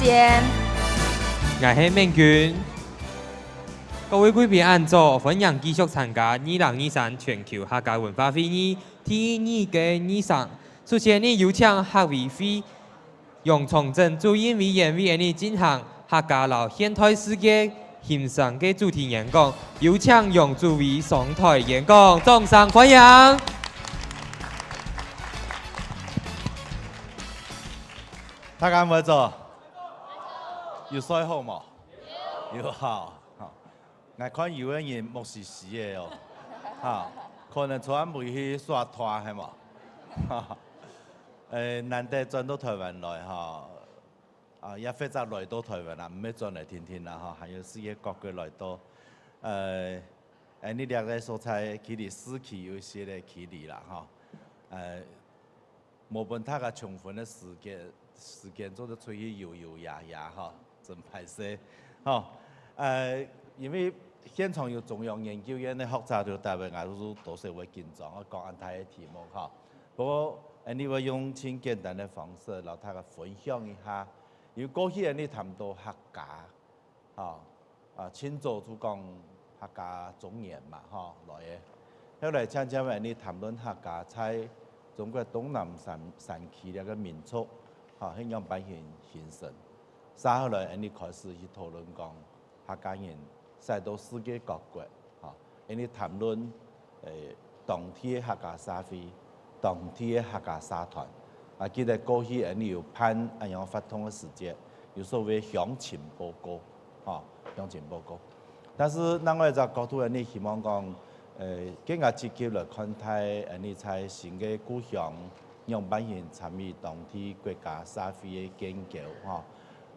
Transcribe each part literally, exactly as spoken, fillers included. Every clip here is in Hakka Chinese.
間。𠊎係明君。各位貴賓恁早，歡迎繼續參加二零二三全球客家文化會議第二个議程。首先，𠊎有請客委會楊崇正主任委員為𠊎等進行客家摎現代世界欣賞个主題演講，有請楊主委上台演講，掌聲歡迎！大家恁早。 有睡好無？有好。好。𠊎看有个人目屎屎个哦。哈，可能昨暗晡去耍大係無？哈，呃，難得轉到臺灣來哈，啊，也或者來到臺灣啦，毋係轉來定定啦哈，還有世界各國來到。呃，恁呢這個所在距離市區有一些个距離啦哈。呃， 無分大家充分个時間，時間做得出去遊遊野野吼，真歹勢。吼，呃，因為現場有中央研究院个學者就代表𠊎，就多少會緊張，𠊎講恁大个題目吼。不過，anyway，用盡簡單个方式，摎大家分享一下，因為過去𠊎談到客家， 吼，啊，盡早就講客家中原嘛，吼，來个。後來漸漸仔，𠊎談論客家在中國東南山，山區這個民族，吼，係仰般形，形成。續下來，𠊎開始去討論講客家人徙到世界各國，吼，𠊎談論 呃，當地个客家社會，當地个客家社團。啊，記得過去𠊎有辦恁樣活動个時節，有所謂鄉情報告，吼，鄉情報告。但是另外一隻角度，𠊎希望講，呃，更加積極來看待𠊎在新个故鄉，仰般形參與當地國家社會个建構，吼。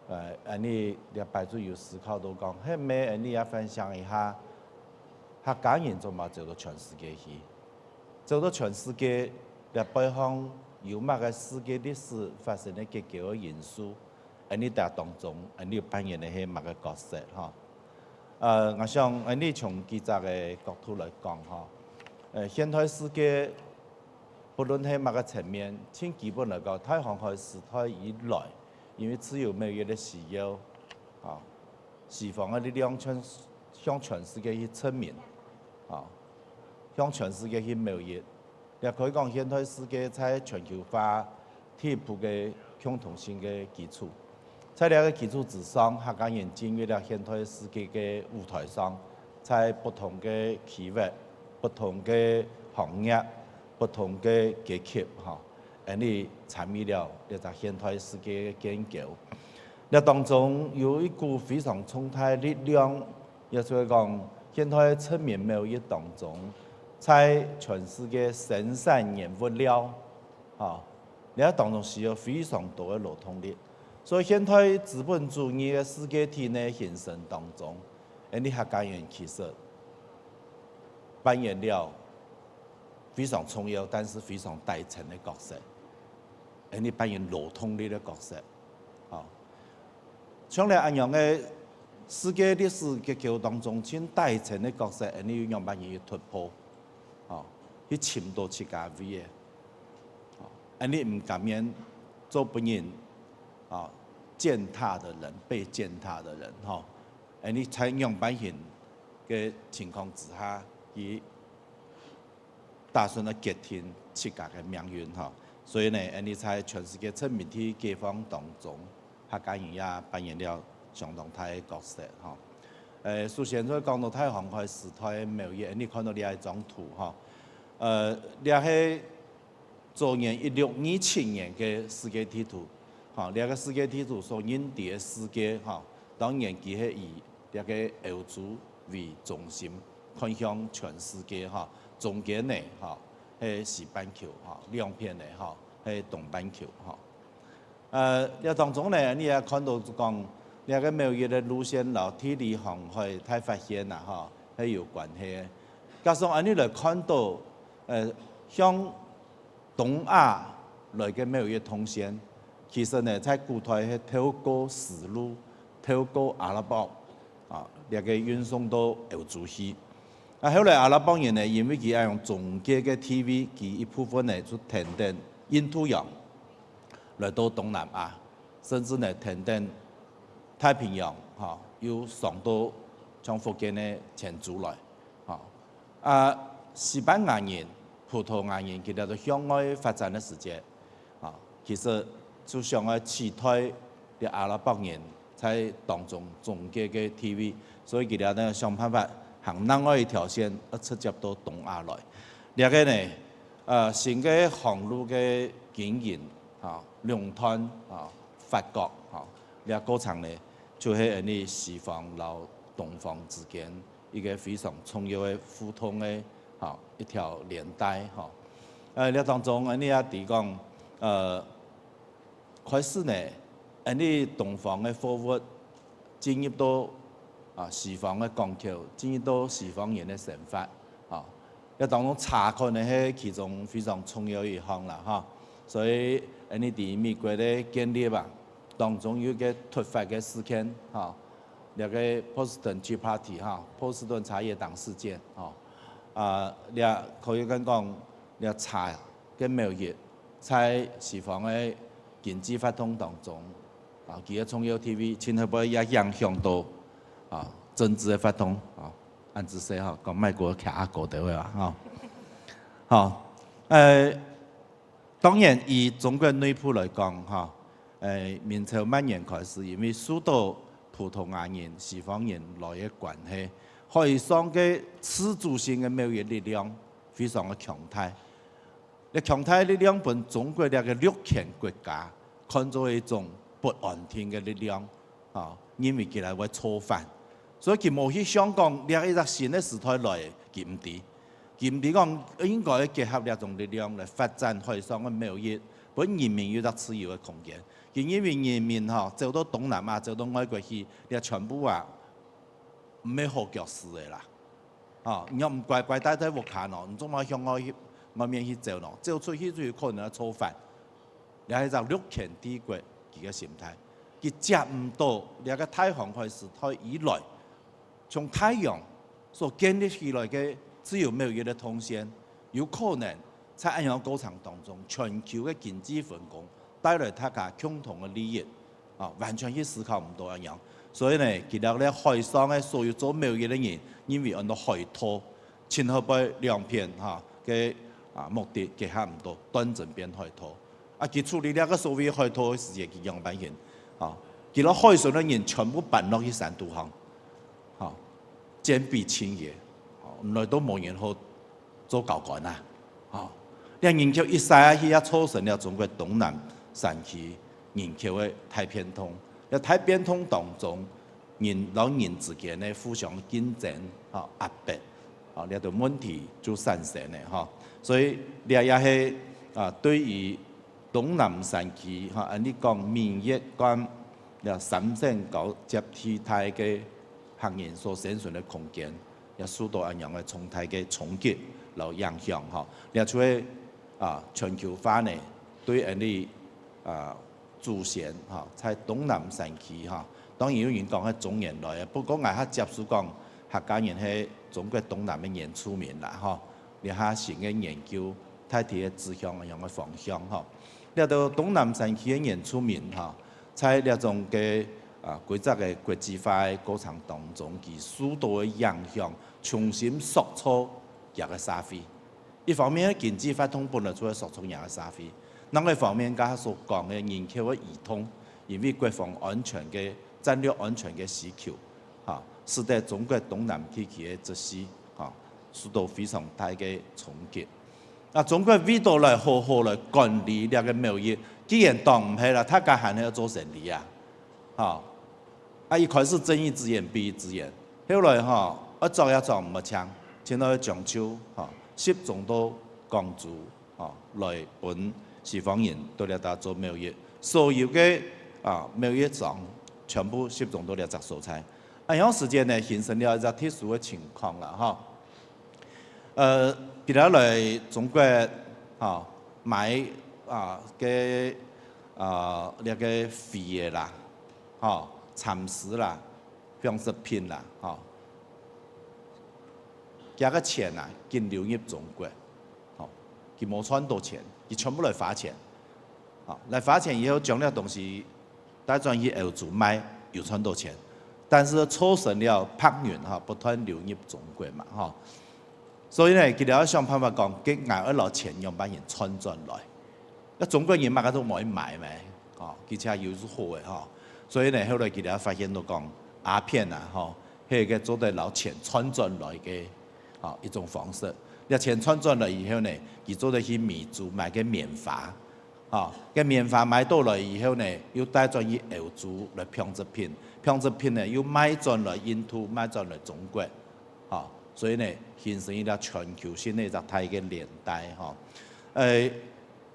呃，𠊎這擺就有思考到講，係毋係𠊎也分享一下， 客家人做麼个走到全世界去？走到全世界，這背後有麼个世界歷史發生个結構个因素？𠊎這當中，𠊎扮演个係麼个角色？吼，呃，𠊎想，𠊎從幾隻个角度來講，吼，呃，現代世界，不論係麼个層面，盡基本來講，大航海時代以來，因為自由貿易个需要，啊， 西方个力量全，向全世界去殖民，啊，向全世界去貿易。也可以講，現代世界在全球化第一步个共同性个基礎。在這個基礎之上，客家人進入了現代世界个舞臺上，在不同个區域、不同个行業、不同个階級，吼，恁呢參與了這隻現代世界个建構。 這當中有一股非常重大个力量，也就係講，現代殖民貿易當中，在全世界生產原物料，吼，這當中需要非常多个勞動力。所以現代資本主義个世界體系形成當中，𠊎等客家人其實扮演了非常重要，但是非常底層个角色，𠊎等扮演勞動力个角色。 吼，像這恁樣个世界歷史結構當中，盡底層个角色，𠊎等又仰般形去突破，吼，去尋到自家位个，吼，𠊎等毋甘願做分人，啊，踐踏个人，被踐踏个人，吼，𠊎等在仰般形个情況之下，去 打算來決定自家个命運，吼。所以呢，𠊎等在全世界殖民地解放當中，客家人也扮演了相當大个角色，吼。呃，首先就講到大航海時代个貿易，𠊎等看到這一張圖，吼。呃，這係早年一六二七年个世界地圖，吼，這個世界地圖所認知个世界，吼，當然佢係以這個歐洲為中心，看向全世界，吼，中間呢，吼，係西半球，吼，兩片呢，吼，係東半球，吼。呃，這當中呢，你也看到講，這個貿易个路線摎地理航海大發現啊，吼，係有關係个。加上恁呢來看到，呃，向 東亞來个貿易通線，其實呢，在古代係透過絲路，透過阿拉伯，啊，這個運送到歐洲去。啊，後來阿拉伯人呢，因為佢愛用中介个地位，佢一部分呢就跈等印度洋來到東南亞，甚至呢跈等太平洋，吼，又上到像福建个泉州來，吼。啊，西班牙人、葡萄牙人佢兜到向外發展个時節，啊，其實就想愛取代這阿拉伯人在當中中間个地位，所以佢兜呢想辦法行另外一條線，愛直接到東亞來。這个呢，呃，新个航路个經營，啊，壟斷，啊，發覺，啊，這過程呢，就係𠊎俚西方摎東方之間一個非常重要个互動个，吼，一條連帶，吼。呃，這當中𠊎俚也知講，呃，開始呢，𠊎俚東方个貨物進入到，啊，西方个港口，進入到西方人个生活，啊，這當中茶可能係其中非常重要一項啦，吼。所以，𠊎俚在美國个建立啊，當中有一個突發个事件，吼，這個波士頓Tea Party，吼，波士頓茶葉黨事件，吼。啊，這可以講講，這茶个貿易在西方个經濟活動當中，啊，佢个重要地位，進一步也影響到，啊，政治个活動，啊，恁仔細吼，講莫過徛啊高兜个啊，吼。好，呃，當然以中國內部來講，吼，呃，明朝末年開始，因為受到葡萄牙人、西方人來个關係，海上个自主性个貿易力量非常个強大。 這強大力量分中國這個陸權國家看做一種不安定个力量，啊，認為佢兜會造反。所以佢無去想講這一隻新个時代來，佢毋知。佢毋知講應該結合這種力量來發展海上个貿易，分人民有隻自由个空間。佢認為人民吼走到東南亞，走到外國去，這全部啊，毋係好腳趾个啦。 吼，你若毋乖乖待在屋下喏，你做麼向外去，外面去走喏？走出去就有可能愛造反。這係一隻陸權帝國佢个心態，佢接毋到這個大航海時代以來，從大洋所建立起來个自由貿易个通線，有可能在恁樣个過程當中，全球个經濟分工帶來大家共同个利益。 啊，完全去思考毋到恁樣。所以呢，佢兜咧海上个所有做貿易个人，認為安到海盜，盡後背兩片哈个啊目的結合毋到，斷真變海盜。啊，佢處理這個所謂海盜个時節，佢仰般形？啊，佢兜海巡个人全部搬落去山肚項，哈，堅壁清野，啊，來都無人好 做高官啊。吼，這人口一徙啊去，也造成了中國東南山區人口个大變動。這大變動當中，人摎人之間个互相競爭，吼，壓迫，吼，這兜問題就產生了，吼。所以這也係啊，對於東南山區，吼，恁呢講，閩越贛這三省交接地帶个客人所生存个空間，也受到恁樣个重大个衝擊摎影響，吼。這就係啊，全球化呢，對𠊎俚啊祖先，吼，在東南山區，吼，當然有人講係中原來个，不過𠊎較接受講客家人係中國東南个原住民啦，吼。這下新个研究大體个指向恁樣个方向，吼。這兜東南山區个原住民，吼，在這種个啊規則个國際化个過程當中，佢受到个影響，重新塑造佢个社會。一方面，經濟活動本來就會塑造佢个社會；另外一方面，頭下所講个人口个移動，因為國防安全个戰略安全个需求，哈，使得中國東南地區个秩序，哈，受到非常大个衝擊。啊，中國為著來好好來管理這個貿易，既然擋毋核啦，大家還係愛做生理啊，吼。啊，一開始睜一隻眼閉一隻眼，後來吼，愛捉也捉毋會淨，淨愛將就，吼，集中到廣州，吼，來分西方人到這搭做貿易。所有个啊貿易商全部集中到這隻所在。恁樣時間呢，形成了一隻特殊个情況啦，吼。呃，比如來中國，吼，買啊个啊這個貨仔啦，吼，蠶絲啦，紡織品啦，吼，佢个錢啊，緊流入中國，吼，佢無賺到錢，佢全部來花錢，吼，來花錢以後，將這東西帶轉去歐洲賣，有賺到錢，但是造成了白銀吼，不斷流入中國嘛吼。所以呢，佢兜想辦法講，該𠊎愛摎錢仰般形賺轉來。該中國人麼个都無愛買咩，吼，而且又係好个吼。所以呢，後來佢兜發現到講，鴉片啊吼，係一個做得摎錢賺轉來个吼，一種方式。這錢賺轉來以後呢，佢做得去美洲買个棉花，吼，該棉花買到來以後呢，又帶轉去歐洲來紡織品，紡織品呢又賣轉來印度，賣轉來中國，吼，所以呢，形成一個全球性个一隻大个連帶吼。呃，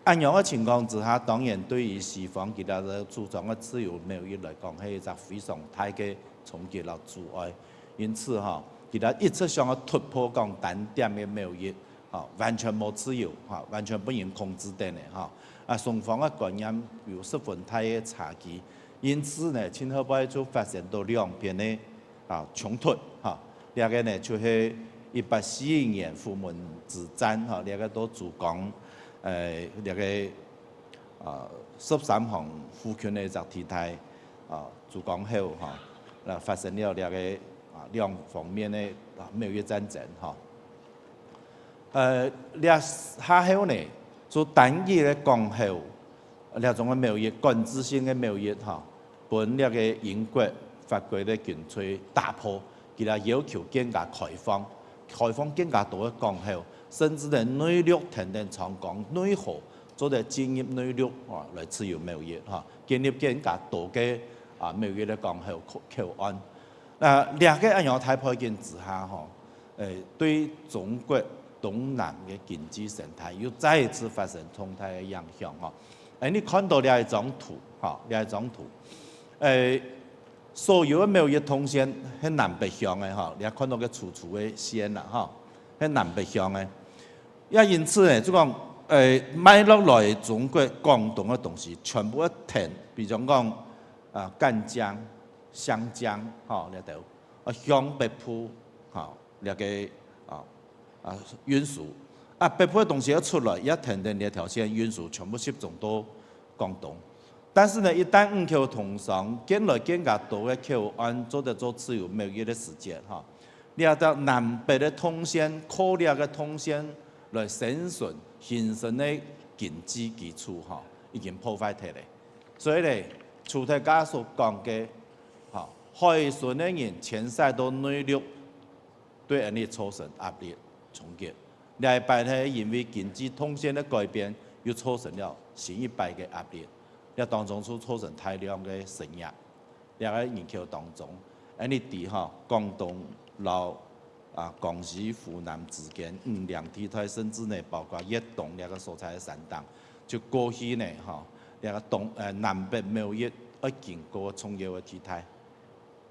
恁樣个情況之下，當然對於西方佢兜个主張个自由貿易來講，係一隻非常大个衝擊摎阻礙。因此吼，佢兜一直想要突破講單點个貿易，吼，完全無自由，吼，完全分人控制等个吼。啊，雙方个觀念有十分大个差距，因此呢，盡後尾就發生到兩爿个啊衝突，吼。這個呢就係一八四一年虎門之戰，吼，這個到珠江，呃，這個啊十三行附近个一隻地帶，啊珠江口，吼，啊發生了這個啊兩方面个啊貿易戰爭，吼。呃，這下後呢，就單一个港口，這種个貿易，管制性个貿易，吼，分這個英國、法國个軍隊打破，佢兜要求更加開放，開放更加多个港口，甚至呢內陸跈等長江內河，做得進入內陸，吼，來自由貿易，吼，建立更加多个啊貿易个港口口口岸。啊這個恁樣大背景之下，吼， 呃，對中國東南个經濟生態又再一次發生重大个影響吼。哎，你看到這一張圖，吼，這一張圖，呃，所有个貿易動線係南北向个吼，你看到个粗粗个線啦吼，係南北向个。也因此呢，就講，呃，賣落來中國廣東个東西，全部一跈，比如講，啊，贛江、 新疆，吼，這兜，啊，向北部，吼，這個，啊，啊，運輸。啊，北部个東西愛出來，也跈等這條線運輸，全部集中到廣東。但是呢，一旦五口通商，建來更加多个口岸做得做自由貿易个時節，吼，這條南北个動線，靠這個動線來生存，形成个經濟基礎，吼，已經破壞忒咧。 所以咧，除忒頭下所講个，吼，海脣个人遷徙到內陸，對𫣆俚造成壓力、衝擊。這一擺係因為經濟動線个改變，又造成了新一擺个壓力。這當中就造成大量个失業。這個人口當中，𫣆俚知吼，廣東摎 啊，江西、湖南之間，五嶺地帶，甚至呢，包括越冬這個所在个山頂，就過去呢，吼，這個東，呃，南北貿易愛經過重要个地帶。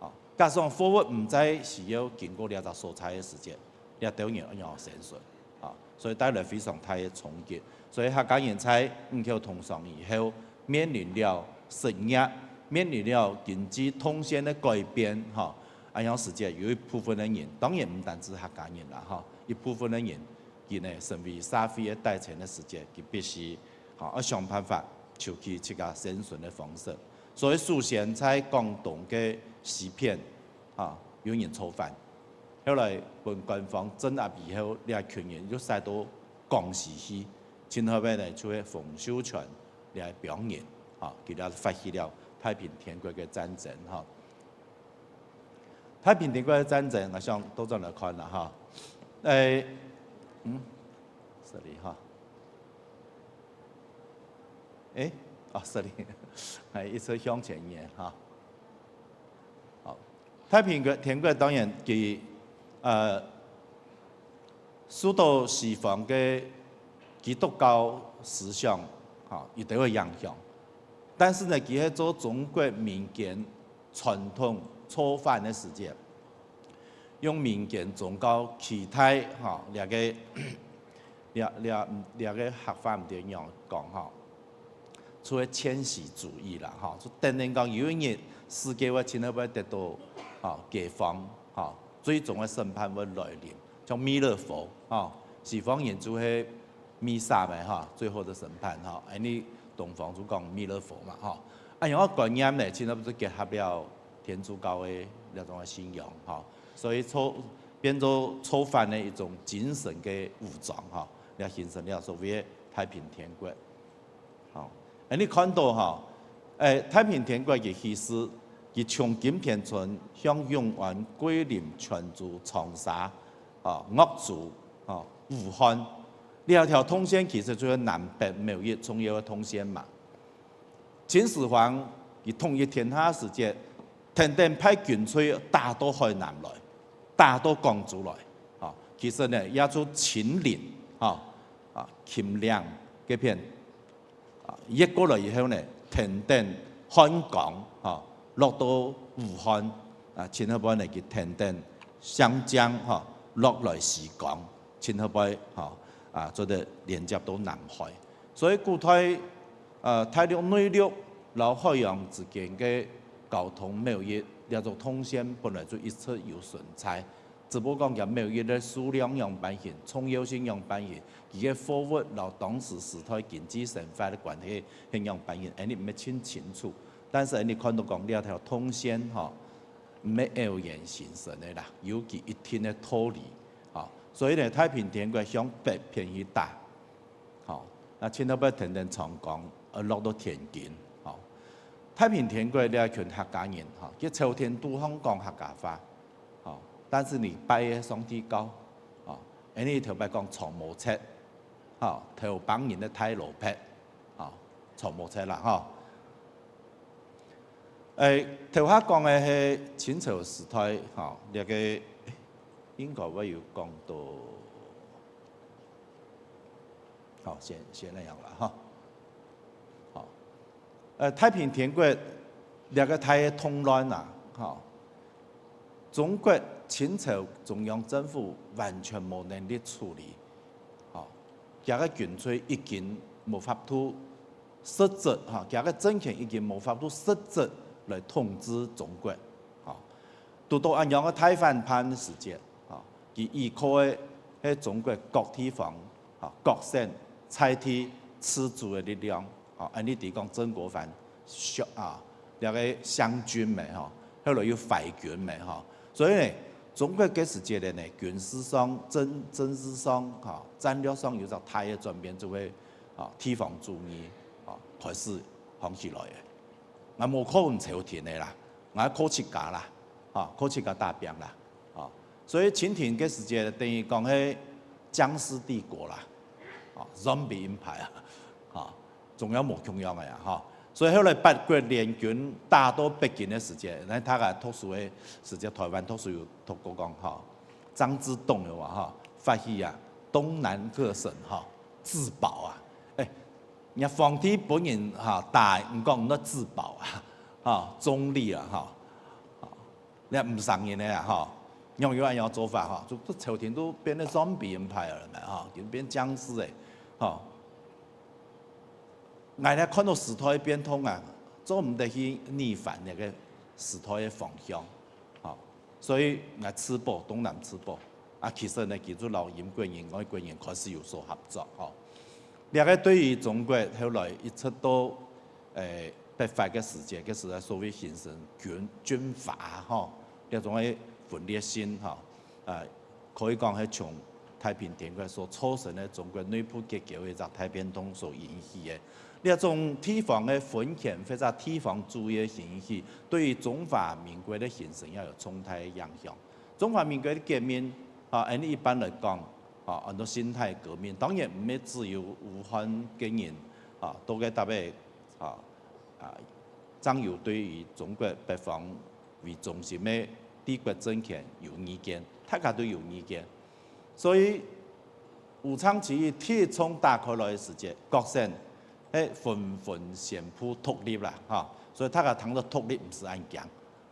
哦，假使貨物毋再需要經過這隻所在个時節，這兜人愛仰生存？哦，所以帶來非常大个衝擊。所以客家人在五口通商以後，面臨了失業，面臨了經濟動線个改變，吼， 恁樣時節，有一部分个人，當然毋單止客家人啦，吼，一部分个人，佢呢成為社會个底層个時節，佢必須，吼，愛想辦法求其自家生存个方式。所以首先在廣東个西片，吼，有人造反，後來分官方鎮壓以後，這群人又徙到廣西去，盡後尾呢就係馮秀全這个幫人，吼，佢兜發起了太平天國个戰爭，吼。 太平天國个戰爭，𠊎想倒轉來看啦，哈。誒，嗯，sorry哈。誒，哦，sorry，還一直向前延哈。好，太平國，天國當然佢，呃， 受到西方个基督教思想，吼，一定會影響。但是呢，佢係做中國民間傳統造反个時節，用民間宗教期待，吼，這个，這，這，這个客話毋知仰講，吼。 就係千禧主義啦，吼，就等等講有一日世界會真个會得到，吼，解放，吼，最終个審判會來臨，像彌勒佛，吼，西方人就係彌撒嘛，吼，最後的審判，吼，恁呢東方就講彌勒佛嘛，吼。啊，用个觀念呢，真个就結合了天主教个這種个信仰，吼，所以造，變做造反个一種精神个武裝，吼，來形成了所謂个太平天國。吼，恁呢看到吼，誒，太平天國个氣勢，佢從金田村向永安、桂林、泉州、長沙，哦，岳州，哦，武漢，這條動線其實就係南北貿易重要个動線嘛。 秦始皇佢統一天下時節，跈等派軍隊打到海南來，打到廣州來，吼，其實呢，也就秦嶺，吼，啊，秦嶺該片，啊，越過來以後呢，跈等漢江，吼，落到武漢，啊，盡後背呢，佢跈等湘江，吼，落來西江，盡後背，吼，啊，做得連接到南海。 所以古代，呃，大陸內陸摎海洋之間个交通貿易，這種動線本來就一直有存在。只不過講佢貿易个數量仰般形，重要性仰般形，佢个貨物摎當時時代經濟生活个關係係仰般形，恁呢毋係盡清楚。但是恁呢看到講這條動線吼，毋係偶然形成个啦，有佢一定个道理，吼。所以呢，太平天國向北片去打， 吼，啊盡後背跈等長江，呃，落到天津，吼。太平天國這群客家人，吼，佢朝天肚項講客家話，吼，但是你拜个上帝教，吼，恁呢頭擺講長毛菜，吼，頭幫人个大蘿蔔，吼，長毛菜啦，吼。誒，頭下講个係清朝時代，吼，這个，誒，應該會有講到， 好，先，先恁樣啦，吼。好，呃，太平天國這个大个動亂啊，吼，中國清朝中央政府完全無能力處理，吼，佢个軍隊已經無法度實質，吼，佢个政權已經無法度實質來統治中國，吼。 堵到恁樣个大反叛个時節，吼，佢依靠个係中國各地方，吼，各省在地自主个力量，吼，恁呢知講曾國藩，啊，這个湘軍嘛，吼，後來又淮軍嘛，吼。所以呢，中國該時節个呢，軍事上、政，政治上，吼，戰略上有隻大个轉變，就係，吼，地方主義，吼，開始興起來个。 𠊎無靠朝廷个啦，𠊎靠自家啦，吼，靠自家打拚啦，吼。所以清廷个時節等於講係僵屍帝國啦，吼，zombie empire，吼，總也無共樣个啊，吼。所以後來八國聯軍打到北京个時節，該大家讀書个時節，台灣讀書有讀過講，吼，張之洞有無，吼，發起啊，東南各省，吼，自保啊，誒， 若皇帝本人，吼，打，你講毋得自保啊，吼，中立啊，吼，吼，你毋承認个啊，吼，仰有恁樣做法，吼，就，就朝廷都變成zombie empire了嘛，吼，就變僵屍个，吼。𠊎來看到時代變動啊，做毋得去逆反該个時代个方向。 吼，所以𠊎自保，東南自保。啊，其實呢，佢就摎英國人、外國人開始有所合作，吼。這个對於中國後來一直到，誒，北伐个時節，該時代所謂形成軍，軍閥，吼，這種个分裂性，吼，啊，可以講係從太平天國所造成个中國內部結構个一隻大變動所引起个。 這種地方个分權或者地方主義个興起，對於中華民國个形成也有重大个影響。中華民國个革命，啊，𠊎等一般來講，啊，安到辛亥革命，當然毋係只有武漢个人，啊，到該搭个，啊，啊，正有對於中國北方 為中心个帝國政權有意見，大家都有意見。所以武昌起義第一仗打開來个時節，各省係紛紛宣布獨立啦，吼。所以大家聽到獨立毋使恁驚，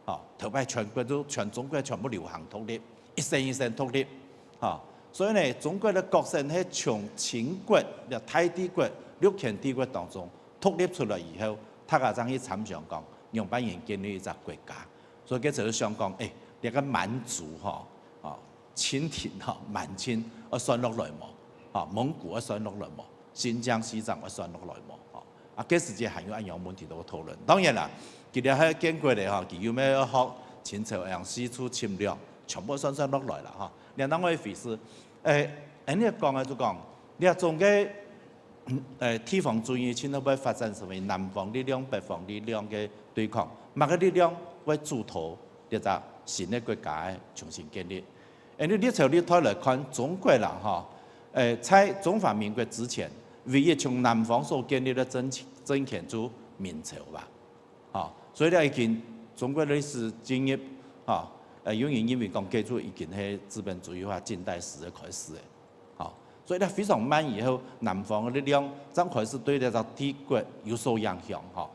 吼。頭擺全國都，全中國全部流行獨立，一省一省獨立，吼。所以呢，中國个各省係從清國、這大帝國、六權帝國當中獨立出來以後，大家正去參詳講，仰般形建立一隻國家。 所以該就係想講，誒，這个滿族吼，哦，清廷吼，滿清愛算落來無？哦，蒙古愛算落來無？新疆、西藏愛算落來無？哦，啊，該時節還有恁樣問題都討論。當然啦，佢這係建國个吼，佢有無學清朝恁樣四處侵略，全部算算落來啦吼。另外一回事，誒，恁樣講个就講，這種个，誒，地方主義，盡後會發展成為南方力量、北方力量个對抗，麼个力量會主導這隻新个國家个重新建立？ 恁樣歷朝歷代來看，中國啦吼，誒，在中華民國之前，唯一從南方所建立个政政權就明朝吧，吼，所以咧已經中國歷史進入，吼，誒，有人認為講，該就已經係資本主義化近代史个開始个，吼，所以咧非常慢以後，南方个力量正開始對這隻帝國有所影響，吼。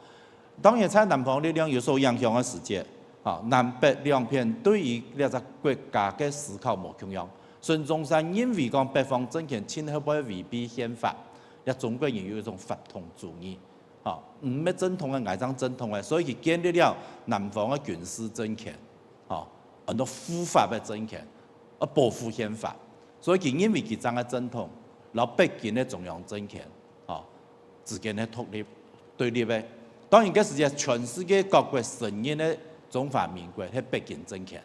當然，在南方力量有所影響个時節，吼，南北兩片對於這隻國家个思考無共樣。孫中山認為講北方政權盡後會違背憲法，這中國人有一種法統主義，吼，毋係正統个，𠊎正正統个，所以佢建立了南方个軍事政權，吼，安到護法个政權，啊，保護憲法。所以佢認為佢正个正統，摎北京个中央政權，吼， 之間个對立，對立个。當然，該時節全世界各國承認个中華民國係北京政權，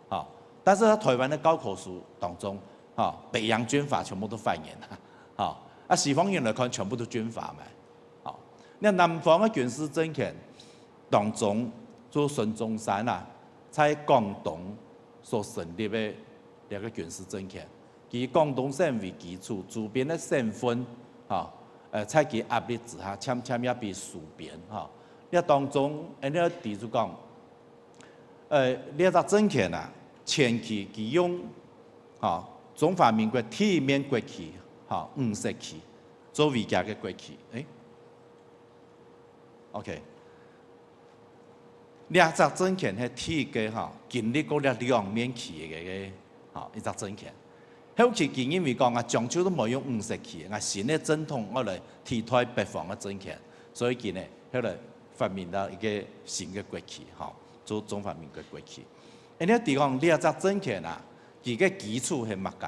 吼。但是在台灣个教科書當中，吼，北洋軍閥全部都犯人啊，吼。啊，西方人來看，全部都軍閥嘛，吼。該南方个軍事政權當中，就孫中山啊，在廣東所成立个這個軍事政權， 佢廣東省為基礎，周邊个省份，吼，呃，在佢壓力之下，漸漸也被收編，吼。這當中，𠊎等知就講，呃，這隻政權啊，前期佢用，吼，中華民國第一面國旗，吼，五色旗，作為佢个國旗，誒，OK。 這隻政權係第一個吼，經歷過這兩面旗个，吼，一隻政權。後期佢認為講啊，將就都無用五色旗，啊，新个正統愛來替代北方个政權，所以佢呢，後來發明了一個新个國旗，吼，做中華民國國旗。恁樣知講，這隻政權啊，佢个基礎係麼个？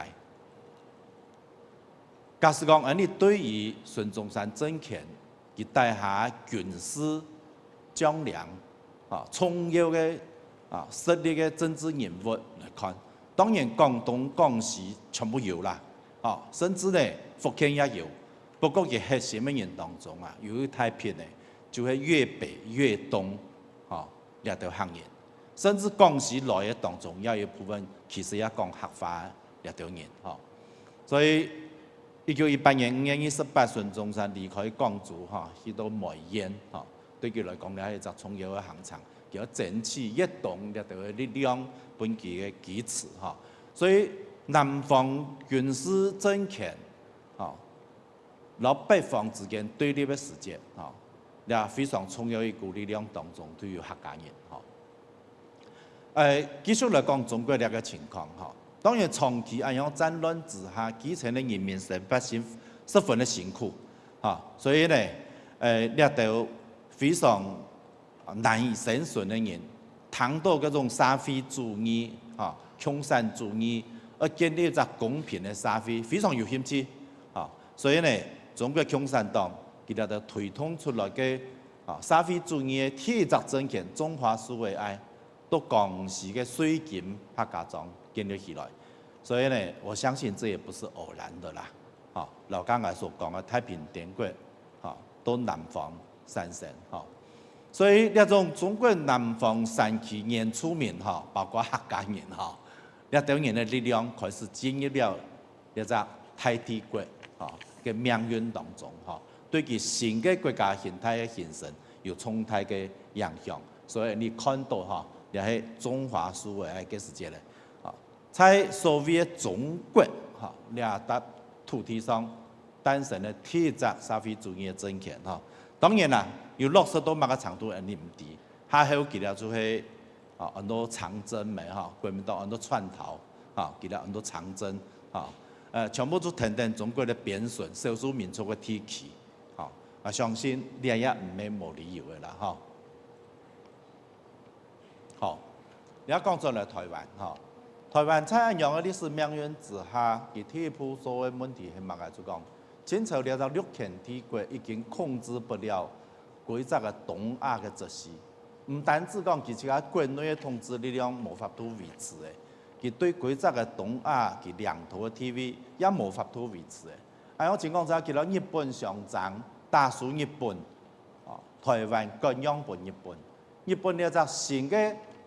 假使講，恁樣對於孫中山政權，佢底下軍事將領，啊，重要个，啊，實力个政治人物來看，當然廣東、廣西全部有啦，啊，甚至呢，福建也有。不過佢核心个人當中啊，有一大批呢，就係粵北、粵東，啊， 這兜客人。甚至廣西來个當中，也有一部分其實也講客話个這兜人，吼。所以，一九一八年五月二十八，孫中山離開廣州，吼，去到梅縣，吼，對佢來講，這係一隻重要个行程。佢愛爭取粵東這兜个力量，分佢个支持，吼。所以，南方軍事政權，吼， 摎北方之間對立个時節，吼，這非常重要一股力量當中，就有客家人，吼。呃，繼續來講中國這個情況，吼，當然長期恁樣戰亂之下，基層个人民生活十分个辛苦，吼，所以呢，呃，這兜非常 難以生存个人，聽到該種社會主義，吼，共產主義，愛建立一隻公平个社會，非常有興趣，吼。所以呢，中國共產黨佢兜推動出來个，吼，社會主義个第一隻政權中華蘇維埃，到江西个瑞金客家莊建立起來。所以呢，我相信這也不是偶然的啦，吼，摎剛才所講个太平天國，吼，到南方產生，吼。 所以這種中國南方山區原住民，吼，包括客家人，吼，這兜人个力量開始進入了這隻大帝國，吼，个命運當中，吼，對佢新个國家形態个形成有重大个影響。所以你看到，吼，這係中華蘇維埃个時節咧，吼， 在所謂个中國，吼，這搭土地上誕生个第一隻社會主義个政權，吼。當然啦，有落實到麼个程度，𠊎等毋知。下後佢兜就係，啊，安到長征咩，吼，國民黨安到竄逃，吼，佢兜安到長征，吼，呃，全部就跈等中國个邊陲、少數民族个地區，吼。𠊎相信這也毋係無理由个啦，吼。 好，這下講轉來臺灣，吼。臺灣在恁樣个歷史命運之下，佢第一步所个問題係麼个？就講，清朝這隻陸權帝國已經控制不了歸隻个東亞个秩序。毋單止講佢自家國內个統治力量無法度維持个，佢對歸隻个東亞佢領土个地位也無法度維持个。恁樣情況之下，佢摎日本相爭，打輸日本，哦，臺灣割讓分日本。日本這隻新个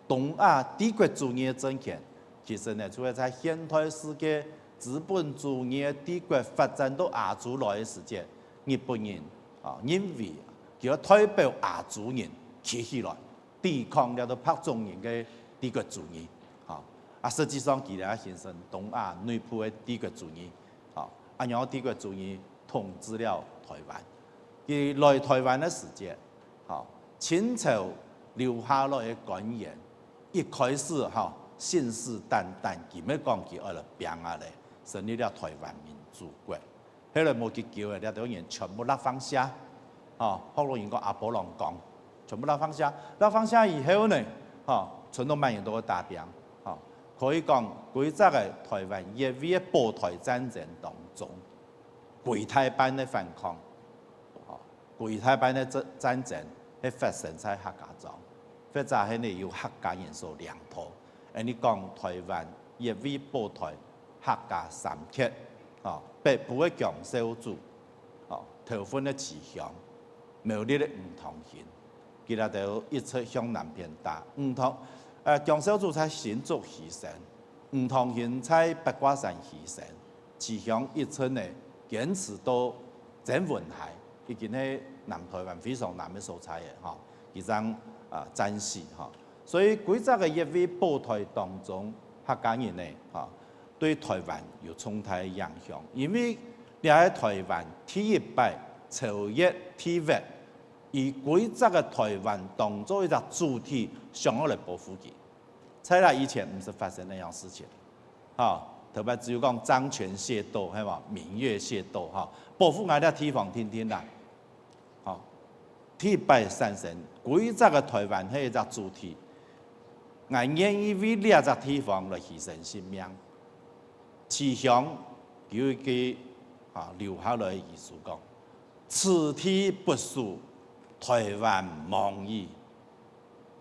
東亞帝國主義个政權，其實呢，就係在現代世界資本主義个帝國發展到亞洲來个時節，日本人，啊，認為佢愛代表亞洲人企起來，抵抗這兜白種人个帝國主義，吼。啊，實際上佢這形成東亞內部个帝國主義，吼，啊，然後帝國主義統治了臺灣。佢來臺灣个時節，吼，清朝留下來个官員，一開始，吼，信誓旦旦，佢乜講佢愛來拚啊咧，成立了臺灣民主國。後來無幾久个，這兜人全部落放下，吼，學老人講阿婆郎講，全部落放下。落放下以後呢，吼，賸到滿人都會打拚，吼，可以講，歸隻个臺灣越位个保臺戰爭當中， 歸大半个反抗，吼，歸大半个戰，戰爭係發生在客家庄，或者係呢由客家人所領導。恁呢講，臺灣越位保臺客家三傑，吼，北部个姜紹祖，吼，頭份个徐襄，苗栗个吳湯興，佢這兜一直向南片打。吳湯，呃，姜紹祖在新竹犧牲，吳湯興在八卦山犧牲，徐襄一直呢堅持到曾文溪，已經係南臺灣非常南个所在个，吼，佢正，啊，戰死，吼。所以歸隻个越位保臺當中，客家人呢，吼，對臺灣有重大个影響，因為這係臺灣第一擺超越地域，以歸隻个臺灣當做一隻主體，想要來保護佢。在這以前毋識發生恁樣事情，吼，頭擺只有講漳泉械鬥，係無？明月械鬥，吼，保護𠊎這地方定定啦，吼，第一擺產生，歸隻个臺灣係一隻主體，𠊎願意為這隻地方來犧牲性命。徐襄有一句，啊，留下來个遺書講：「此地不屬，臺灣亡矣。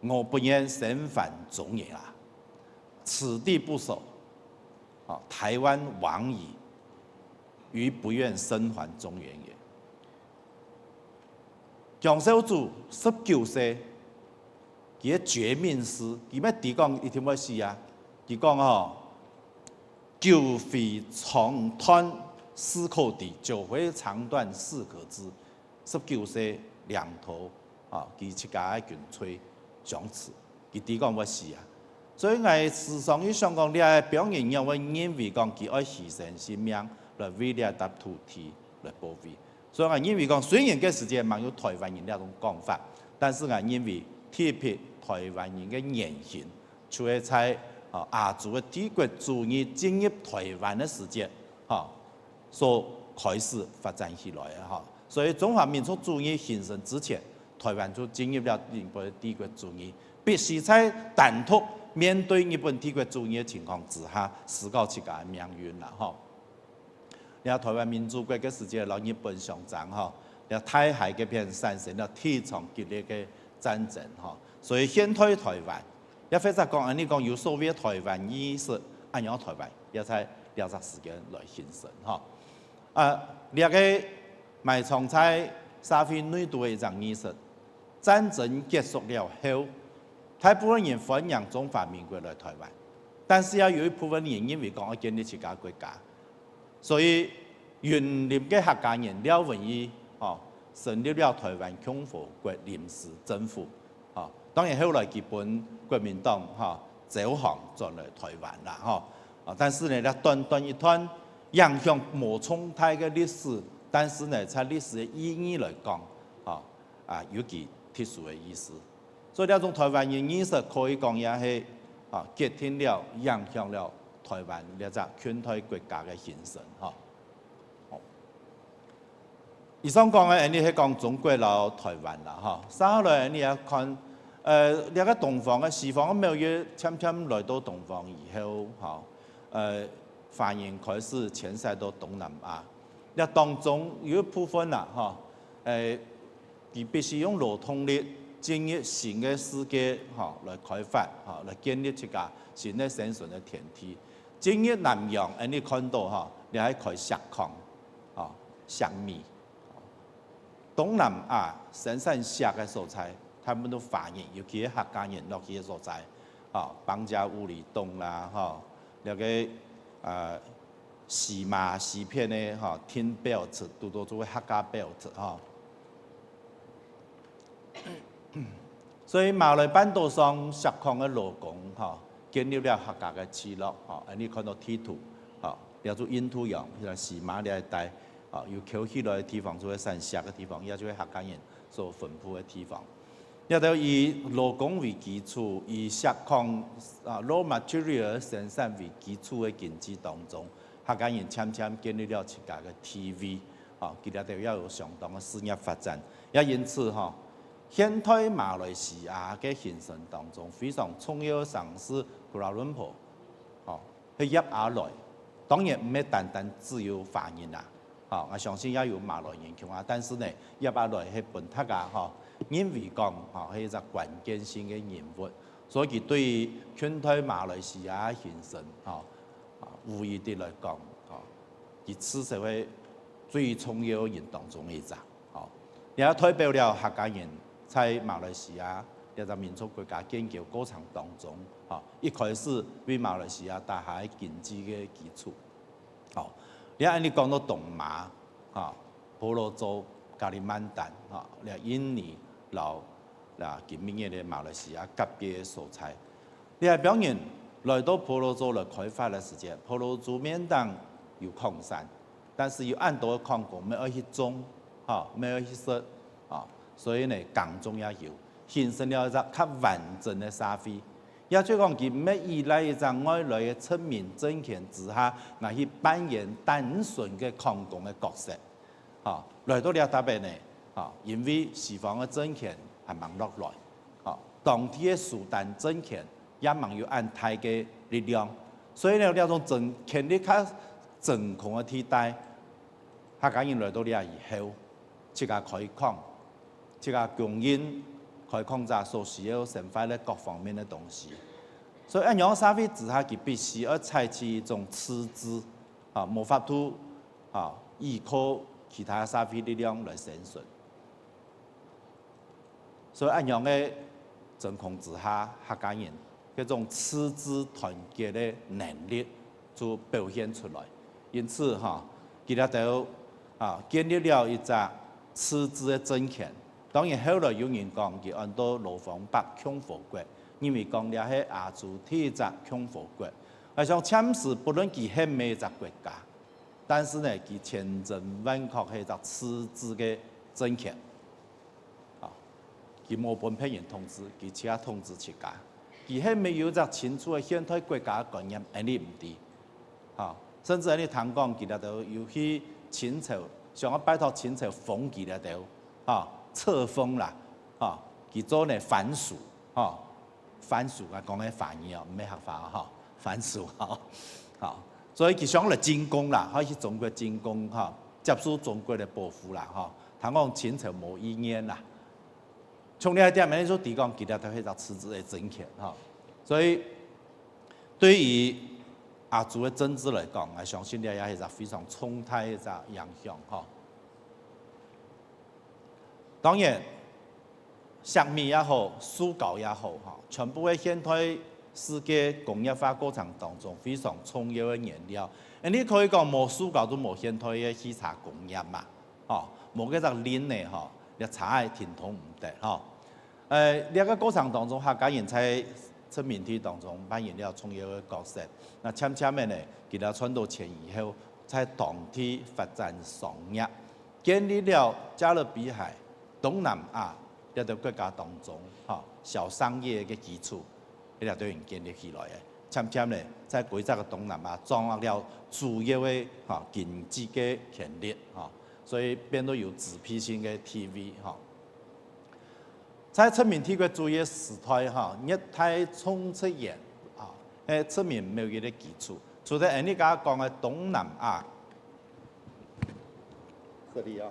我不願生還中原啊，此地不屬，啊，臺灣亡矣，余不願生還中原也。」 姜紹祖十九歲，佢个絕命詩，佢乜知講一定會死啊。佢講吼：「酒會腸斷事可知，酒會腸斷事可知。」十九歲領導，啊，佢自家个軍隊相持，佢知講會死啊。所以𠊎時常去想講，這个表演仰會認為講佢愛犧牲性命來為這搭土地來保衛。 所以𠊎認為講，雖然該時節吂有臺灣人這種講法，但是𠊎認為特別臺灣人个言行，就係在，啊，亞洲个帝國主義進入臺灣个時節，吼，所開始發展起來个，吼。所以中華民族主義形成之前，臺灣就進入了日本帝國主義，必須在單獨面對日本帝國主義个情況之下，思考自家个命運啦，吼。 這臺灣民主國个時節摎日本相爭吼，這大溪該片產生了非常激烈个戰爭吼，所以現代臺灣，也或者講恁呢講有所謂个臺灣意識，恁樣个臺灣也在這隻時間來形成吼。啊，這个埋藏在社會內肚个一隻意識，戰爭結束了後，大部分人歡迎中華民國來臺灣，但是也有一部分人認為講愛建立自家國家， 所以雲林个客家人廖文毅，吼，成立了臺灣共和國臨時政府，吼，當然後來佢分國民黨，吼，招降轉來臺灣啦，吼。啊，但是呢，這短短一段影響無重大个歷史，但是呢，在歷史个意義來講，吼，啊，有其特殊个意思。 所以這種臺灣人意識可以講也係，啊，決定了、影響了臺灣這隻近代國家个形成，吼。好。以上講个，恁呢係講中國摎臺灣啦，吼。接下來，恁呢也看，呃，這个東方个西方个貿易漸漸來到東方以後，吼，呃，華人開始遷徙到東南亞。這當中有一部分啦，吼，呃，佢必須用勞動力進入新个世界，吼，來開發，吼，來建立自家新个生存个天地。進入南洋，𠊎等看到，吼，這係開錫礦，吼，錫米。東南亞生產錫个所在，大部分都華人，尤其係客家人落去个所在，吼，Banjar、Ulu、Dong啦，吼，這个，呃，Sima、西片个，吼，Tin Belt，堵堵就係客家belt，吼。 所以馬來半島上錫礦个勞工，吼，建立了客家个聚落，吼，𠊎等看到地圖，吼，這就印度洋，像Sima這一帶，吼，有摳起來个地方，就係產錫个地方，也就係客家人所分布个地方。這兜以勞工為基礎，以錫礦，啊，raw material生產為基礎个經濟當中，客家人漸漸建立了自家个地位，吼，佢這兜也有相當个事業發展。也因此，吼， 現代馬來西亞个形成當中非常重要个城市Kuala Lumpur，吼，係葉阿來。當然毋係單單只有華人啊，吼，𠊎相信也有馬來人共下，但是呢，葉阿來係分大家，吼，認為講，吼，係一隻關鍵性个人物，所以佢對於近代馬來西亞个形成，吼，啊，無疑地來講，吼，佢至少係最重要个人當中个一隻。 吼，也代表了客家人在馬來西亞這隻民族國家建構過程當中，吼，一開始為馬來西亞打下个經濟个基礎。吼，你看，你講到東馬，吼，婆羅洲、加里曼丹，吼，這印尼摎，啊，今晡日个馬來西亞隔壁个所在， 這兜人來到婆羅洲來開發个時節，婆羅洲面頂有礦產，但是有恁多个礦工，乜愛去種，吼，乜愛去食，吼，所以呢，耕種也有，形成了一隻較完整个社會。也就講，佢毋係依賴一隻外來个殖民政權之下，來去扮演單純个礦工个角色。 吼，來到這搭仔呢，吼，因為西方个政權還吂落來，吼，當地个蘇丹政權也吂有恁大个力量，所以呢，這種真權力較真空个地帶，客家人來到這以後，自家開礦，自家供應開礦者所需要生活个各方面个東西。所以恁樣个社會之下，佢必須要採取一種自治，啊，無法度 吼，依靠其他社會力量來生存。所以恁樣个真空之下，客家人這種自治團結个能力就表現出來。因此，吼，佢這兜，啊，建立了一隻自治个政權。當然，後來有人講佢安到羅芳伯共和國，因為講這係亞洲第一隻共和國。𠊎想暫時，不論佢係麼个一隻國家， 但是呢，佢千真萬確係一隻自治个政權。啊，佢無分別人統治，佢自家統治自家。佢係無有一隻清楚个現代國家个觀念，𠊎等毋知。啊，甚至𠊎等聽講，佢這兜有去清朝，想要拜託清朝封佢這兜，啊，冊封啦，啊，佢做呢番薯，啊， 番薯啊，講个華語哦，毋係客話哦，吼，番薯吼，吼。所以佢想來進貢啦，吼，去中國進貢，吼，接受中國个保護啦，吼。聽講清朝無意願啦。從這一點，𠊎等就知講，佢這兜係一隻自治个政權，吼。所以，對於亞洲个政治來講，𠊎相信這也係一隻非常重大个一隻影響，吼。 當然，錫米也好，樹膠也好，吼，全部係現代世界工業化過程當中非常重要个原料。𠊎等可以講，無樹膠就無現代个汽車工業嘛，吼，無該隻輪仔，吼，這車仔停動毋得，吼。呃，這個過程當中，客家人在殖民地當中扮演了重要个角色。那漸漸个呢，佢兜賺到錢以後，在當地發展商業， 建立了加勒比海、東南亞這兜國家當中，吼，小商業个基礎，這兜人建立起來个。漸漸呢，在規隻个東南亞掌握了主要个，吼，經濟个權力，吼，所以變到有支配性个地位，吼。在殖民帝國主義个時代，吼，熱帶種植園，吼，係殖民貿易个基礎。除了𠊎等這下講个東南亞， 這裡啊。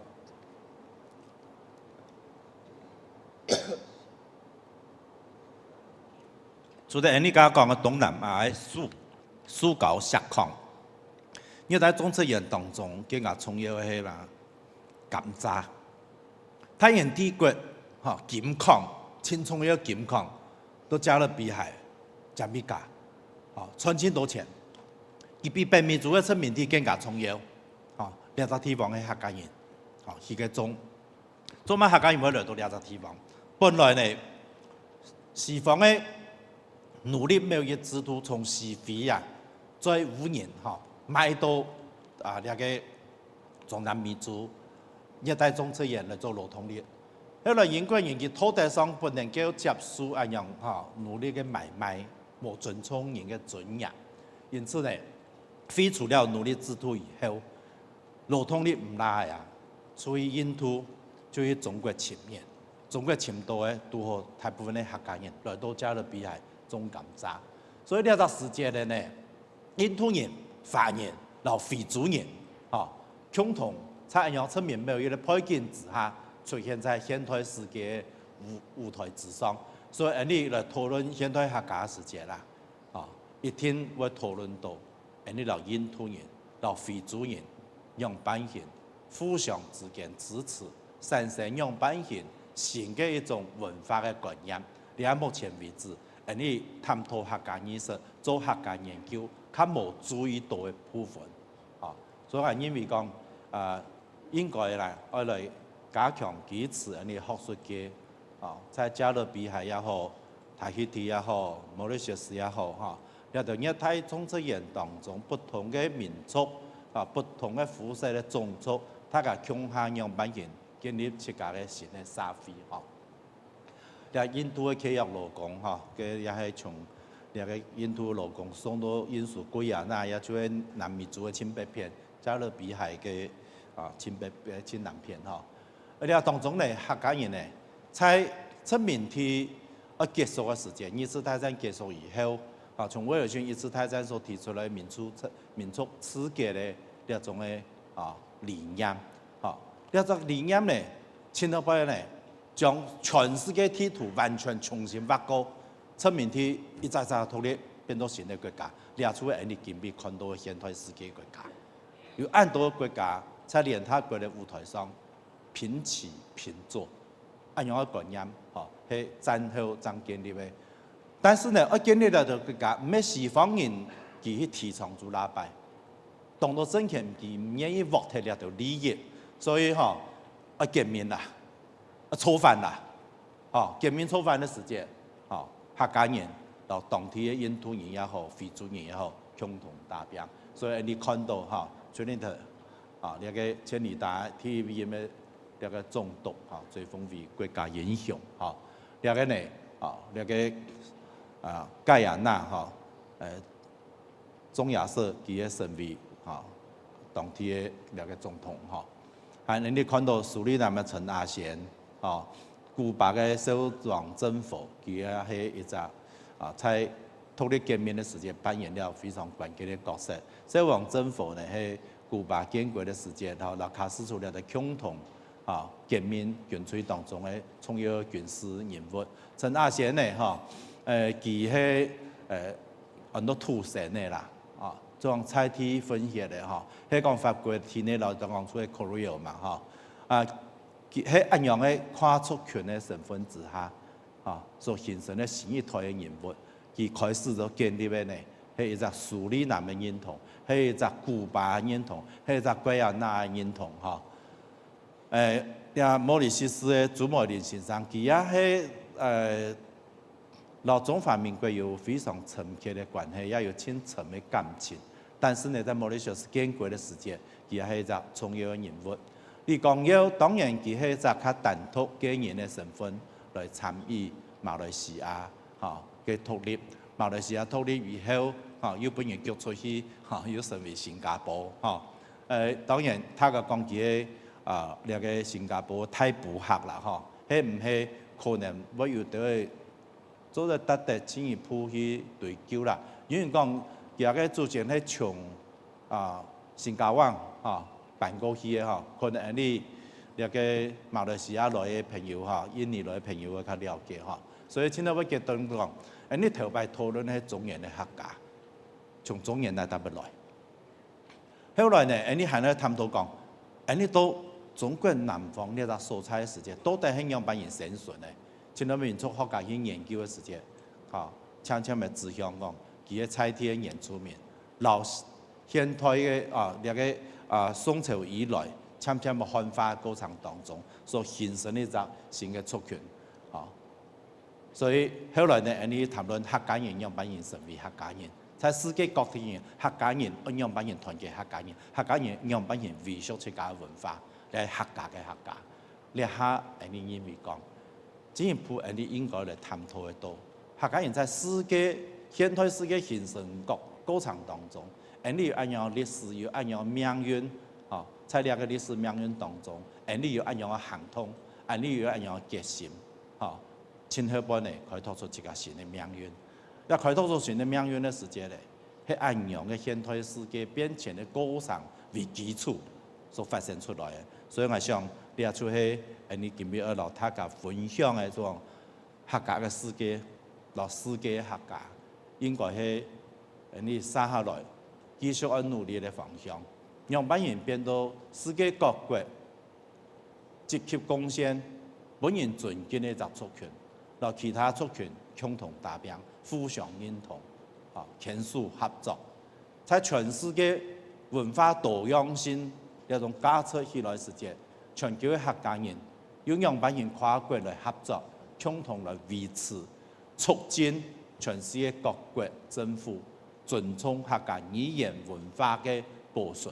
除了𠊎等講个東南亞个樹、樹高石礦，熱帶種植園當中更加重要个係嘛，甘蔗。大英帝國，吼，金礦，盡重要个金礦，都借了北海、Jamaica，吼，賺盡多錢。佢比北美洲个殖民地更加重要，吼，這隻地方个客家人，吼，去該種。 做麼客家人會來到這隻地方？本來呢，西方个奴隸貿易制度從西非啊，載烏人吼，賣到啊這个中南美洲，熱帶種植園來做勞動力。後來英國人佢道德上不能夠接受恁樣吼奴隸个買賣，無尊重人个尊嚴，因此呢，廢除了奴隸制度以後， 勞動力毋罅个啊，就去印度，就去中國尋人。中國尋到个，堵好大部分个客家人來到加勒比海種甘蔗。所以這隻時節个呢，印度人、華人摎非洲人，吼，共同在恁樣殖民貿易个背景之下，出現在現代世界个舞、舞台之上。所以，𠊎等來討論現代客家个時節啦， 啊，一定會討論到，𠊎等摎印度人、摎非洲人仰般形互相之間支持，產生仰般形新个一種文化个觀念。這目前為止，𠊎等探討客家意識、做客家研究，較無注意到个部分。 啊，所以𠊎認為講，啊，應該啦，愛來加強支持𠊎等學術界，啊，在加勒比海也好，Tahiti也好，Mauritius也好，吼，這兜熱帶種植園當中不同个民族，啊，不同个膚色个種族，大家共下仰般形建立自家个新个社會，吼。 這印度个契約勞工吼，該也係從這个印度勞工送到印度Guyana，也就係南美洲个盡北片，加勒比海个，啊，盡北、呃，盡南片吼。而這當中呢，客家人呢，在殖民地愛結束个時節，二次大戰結束以後，啊，從威爾遜一次大戰所提出來民族自、民族自決个這種个，啊，理念，吼，這隻理念呢，盡後背呢， 將全世界地圖完全重新畫過，殖民地一隻隻獨立，變做新个國家，這就係𠊎等今晡日看到个現代世界國家。有恁多个國家在聯合國个舞台上平起平坐，恁樣个觀念，吼，係戰後正建立个。但是呢，愛建立這个國家，毋係西方人佢去提倡就罅擺，當多政權佢毋願意獲得這兜利益，所以吼，愛革命啦。 啊，造反啦，吼，革命造反个時節，吼，客家人摎當地个印度人也好，非洲人也好，共同打拚。所以你看到，吼，Trinidad，啊，這个千里達第一任个這个總督，吼，追封為國家英雄，吼，這个呢，啊，這个，啊，蓋亞那，吼，呃， 鍾亞瑟佢个身為，吼，當地个這个總統，吼。還有你看到蘇里南个陳阿先，吼，古巴个少王政府，佢也係一隻，啊，在獨立革命个時節扮演了非常關鍵个角色。少王政府呢，係古巴建國个時節，吼，摎卡斯楚這兜共同，啊，革命軍隊當中个重要个軍事人物。陳阿先呢，吼，呃，佢係，呃， 安到土生个啦，啊，就講在地混血个吼，係講法國地呢，摎當講出个Creole嘛吼，啊，佢係恁樣个跨族群个身份之下，啊，所形成个新一代个人物，佢開始所建立个呢，係一隻蘇里南个認同，係一隻古巴个認同，係一隻蓋亞那个認同吼。 呃，這毛里西斯个朱梅林先生，佢也係，呃，摎中華民國有非常深刻个關係，也有盡深个感情。但是呢，在毛里西斯建國个時節，佢也係一隻重要个人物。李光耀，當然佢係一隻較單獨個人个身份來參與馬來西亞，吼，个獨立。馬來西亞獨立以後，吼，又分人逐出去，吼，又成為新加坡，吼。 呃，當然，大家講佢个，啊，這个新加坡大賭客啦，吼，係毋係可能會有兜仔做得值得進一步去追究啦。有人講，佢个祖先係從，啊，新加坡，吼，搬過去个，吼，可能你這个馬來西亞來个朋友，吼，印尼來个朋友會較了解，吼。所以今日會結論講，𠊎等頭擺討論个係中原个客家，從中原哪搭來。後來呢，𠊎等還來探討講，𠊎等到中國南方這隻所在个時節，到底係仰般形生存个？今日民族學家去研究个時節，吼，漸漸个指向講，佢个在地个原住民，摎現代个啊，這个啊宋朝以來，漸漸个漢化過程當中，所形成一隻新个族群，吼。所以後來呢，𠊎等談論客家人仰般形成為客家人，在世界各地人，客家人愛仰般形團結客家人，客家人仰般形維續自家个文化，這係客家个客家。這下𠊎等認為講，進一步𠊎等應該來探討个到，客家人在世界，現代世界形成个過程當中，𠊎等有恁樣个歷史，有恁樣个命運，吼，在這个歷史命運當中，𠊎等有恁樣个行動，𠊎等有恁樣个決心，吼。 盡後背呢，開拓出自家新个命運。也開拓出新个命運个時節呢，係恁樣个現代世界變遷个過程為基礎所發生出來个。所以𠊎想，這就係𠊎等今日愛摎大家分享个這種客家个世界，摎世界个客家，應該係𠊎等接下來繼續愛努力个方向。仰般形變到世界各國 積極貢獻，分人尊敬个一隻族群，摎其他族群共同打拚，互相認同，啊，牽手合作。在全世界文化多樣性這種架設起來時節，全球个客家人又仰般形跨國來合作，共同來維持、促進全世界各國政府尊重客家語言文化个保存，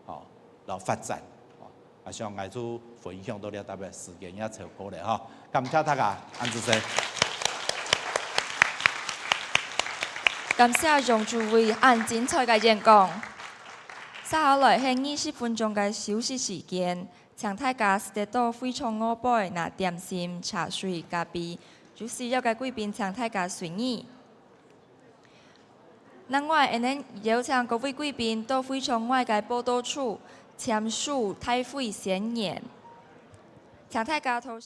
吼，摎發展，吼。啊，想𠊎就分享到這搭个，時間也超過了，吼。感謝大家，恁仔細。感謝楊主委恁精彩个演講。接下來係二十分鐘个休息時間，請大家使得到會場外背拿點心、茶水、咖啡，有需要个貴賓請大家隨意。另外，𠊎等邀請各位貴賓到會場外个報到處簽署大會宣言。請大家到